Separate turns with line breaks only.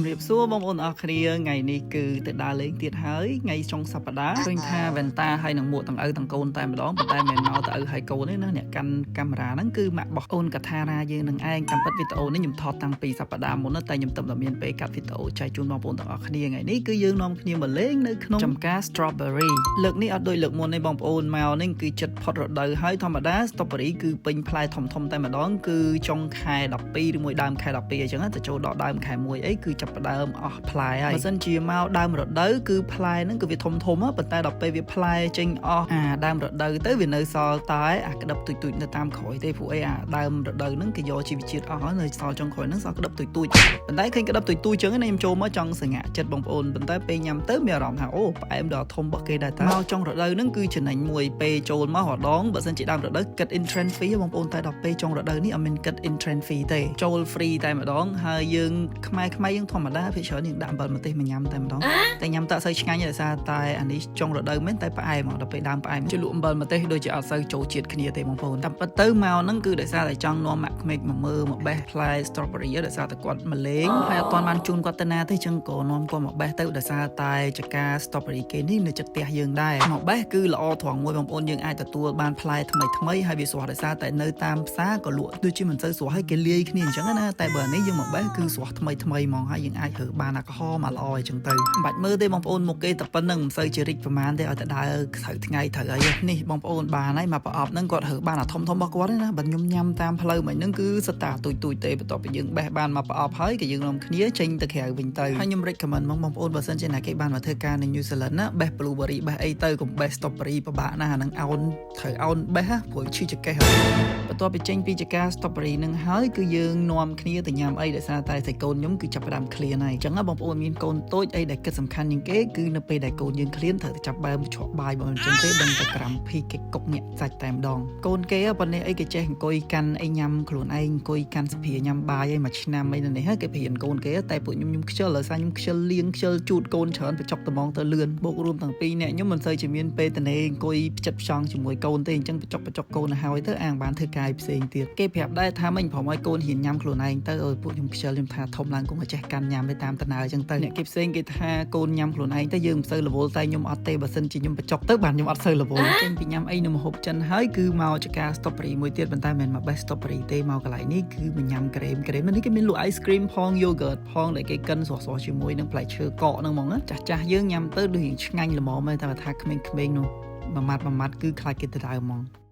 រាបសួរបងប្អូនអរគ្នាថ្ងៃនេះគឺទៅដើរលេងទៀតហើយថ្ងៃចុងសប្តាហ៍ឃើញថាវ៉ែនតាហើយនឹងមួកទាំងឪទាំងកូនតែម្ដងប៉ុន្តែមិនមែនមកទៅឪហើយកូនទេណាអ្នកកាន់កាមេរ៉ាហ្នឹងគឺម៉ាក់របស់អូនកថារាយើងនឹងឯងតាមពិតវីដេអូនេះខ្ញុំថតតាំងពីសប្តាហ៍មុនណាតែខ្ញុំទើបតែមានពេលកាត់វីដេអូចែកជូនបងប្អូនទាំងអស់គ្នាថ្ងៃនេះគឺយើងនាំគ្នាមកលេងនៅក្នុងចំការ strawberry លើកនេះអត់ដូចលើកមុនទេបងប្អូនមកនេះគឺចិត្តផុតរដូវហើយធម្មតា strawberry គឺពេញផ្លែធំធំតែម្ដងគឺចុងខែ12ឬមួយដើមខែ12អីចឹងទៅចូលដល់ដើមខែ1អីគឺចាប់ផ្ដើមអស់ផ្លែហើយបើសិនជាមកដើមរដូវគឺផ្លែហ្នឹងគឺវាធំធំប៉ុន្តែដល់ពេលវាផ្លែចេញអស់អាដើមរដូវទៅវានៅសល់តែអាក្តឹបទូចទូចនៅតាមក្រោយទេព្រោះអីអាដើមរដូវហ្នឹងគេយកជីវជាតិអស់ហើយនៅសល់ចុងក្រោយហ្នឹងសល់ក្តឹបទូចទូចប៉ុន្តែឃើញក្តឹបទូចទូចចឹងណាខ្ញុំចូលមកចង់សង្ហាក់ចិត្តបងប្អូនប៉ុន្តែពេលញ៉ាំទៅមានអារម្មណ៍ថាអូផ្អែមដល់ធំរបស់គេដែរតើមកចុងរដូវហ្នឹងគឺចំណេញមួយពេលចូលមករដងបើសិនជាដើមរដូវគិត entrance fee បងប្អូនតែដល់ពេលចុងរដូវនេះអត់មានគិត entrance fee ទេចូល free តែម្ដងហើយយើងខ្មែរខ្មែរយើងធម្មតាភាគច្រើនយើងដាក់អំបិលម្ទេសមកញ៉ាំតែម្ដងតែញ៉ាំទៅអត់សូវឆ្ងាញ់ទេដោយសារតែអានេះចុងរដូវមែនតែផ្អែមដល់ពេលដើមផ្អែមជលក់អំបិលម្ទេសដូចជាអត់សូវចូលជាតិគ្នាទេបងប្អូនតែពិតទៅមកហ្នឹងគឺដោយសារតែចង់នាំម៉ាក់ក្មេកមកមើលមកបេះផ្លែ strawberry ដោយសារតែគាត់មកលេងហើយអត់ទាន់បានជូនគាត់ទៅណាទេចឹងក៏នាំគាត់មកបេះទៅដោយសារតែចការ strawberry គេនេះនៅចិត្តផ្ទះយើងដែរមកបេះគឺល្អត្រង់មួយបងប្អូនយើងអាចទទួលបានផ្លែថ្មីថ្មីហើយវាស្រស់ដោយសារតែនៅតាមផ្សារក៏លក់ដូចជាមិនសូវស្រស់ហើយគេលាយគ្នាអញ្ចឹងណាតែបើនេះយើងមកបេះគឺស្រស់ថ្មីថ្មីហ្មងហើយយើងអាចរើបានអាក្រហមមកល្អអញ្ចឹងទៅមិនបាច់មើលទេបងប្អូនមុខគេតែប៉ុណ្្នឹងមិនសូវជារិចប្រហែលទេឲ្យតែដើរត្រូវថ្ងៃត្រូវអីនេះបងប្អូនបានហើយមកប្រអប់ហ្នឹងគាត់រើបានអាធំធំរបស់គាត់ណាបើខ្ញុំញ៉ាំតាមផ្លូវមិញហ្នឹងគឺសិតតាទូចទូចទេបន្ទាប់ពីយើងបេះបានមកប្រអប់ហើយក៏យើងនាំគ្នាចេញទៅក្រៅវិញទៅហើយខ្ញុំ recommend មកបងប្អូនបើសិនជាណាគេបានមកធ្វើការនៅ New Zealand ណាបេះ blueberry បេះអីទៅកុំបេះ strawberry ពិបាកណាស់អាហ្នឹងអោនត្រូវអោនបេះព្រោះឈឺចង្កេះហើយបន្ទាប់ពីចេញពីចការ strawberry ហ្នឹងហើយគឺយើងនាំគ្នាទៅញ៉ាំអីដោយសារតែសាច់កូនខ្ញុំគឺចាប់ផ្ដើមឃ្លានហើយអញ្ចឹងបងប្អូនមានកូនតូចអីដែលគិតសំខាន់ជាងគេគឺនៅពេលដែលកូនយើងឃ្លានត្រូវតែចាប់ដើមជ្រក់បាយបើមិនអញ្ចឹងទេដឹងតែក្រាំភីគេកុកញាក់សាច់តែម្ដងកូនគេប៉ុន្តែអីគេចេះអង្គុយកាន់អីញ៉ាំខ្លួនឯងអង្គុយកាន់សភាញ៉ាំបាយអីមួយឆ្នាំអីនៅនេះហើយគេព្រៀនកូនគេតែពួកខ្ញុំខ្ញុំខ្ជិលដោយសារខ្ញុំខ្ជិលលៀងខ្ជិលជូតកូនច្រើនបញ្ចុកត្មងទៅលឿនបូករួមទាំងពីរអ្នកខ្ញុំមិនសូវជាមានពេលតនេអង្គុយផ្ចិតផ្ចង់ជាមួយកូនទេអញ្ចឹងបញ្ចុកបញ្ចុកកូនទៅហើយទៅអាងបានធ្វើកាយផ្សេងទៀតគេប្រាប់ដែរថាមិញព្រមឲ្យកូនហ៊ានញ៉ាំខ្លួនឯងទៅឲ្យពួកខ្ញុំខ្ជិលខ្ញុំថាធំឡើងកុំឲ្យចេះកាន់ញ៉ាំទៅតាមតណើអញ្ចឹងទៅអ្នកគេផ្សេងគេថាកូនញ៉ាំខ្លួនឯងទៅយើងមិនសូវរវល់តែខ្ញុំអត់ទេបើសិនជាខ្ញុំបញ្ចុកទៅបានខ្ញុំអត់សូវរវល់ចេញពីញ៉ាំអីនៅម្ហូបចិនហើយគឺមកចការ strawberry មួយទៀតប៉ុន្តែមិនមែនមកបេះ strawberry ទេមកកន្លែងនេះគឺមកញ៉ាំក្រែមក្រែមនេះគេមានលក់ ice cream ផង yogurt ផងដែលគេកិនស្រស់ៗជាមួយនឹងផ្លែឈើកកហ្នឹងហ្មងណាចាស់ចាស់យើងញ៉ាំទៅដូចរៀងឆ្ងាញ់ល្មមតែបើថាក្មេងៗនោះមួយម៉ាត់មួយម៉ាត់គឺខ្លាចគេទៅដើមហ្មង។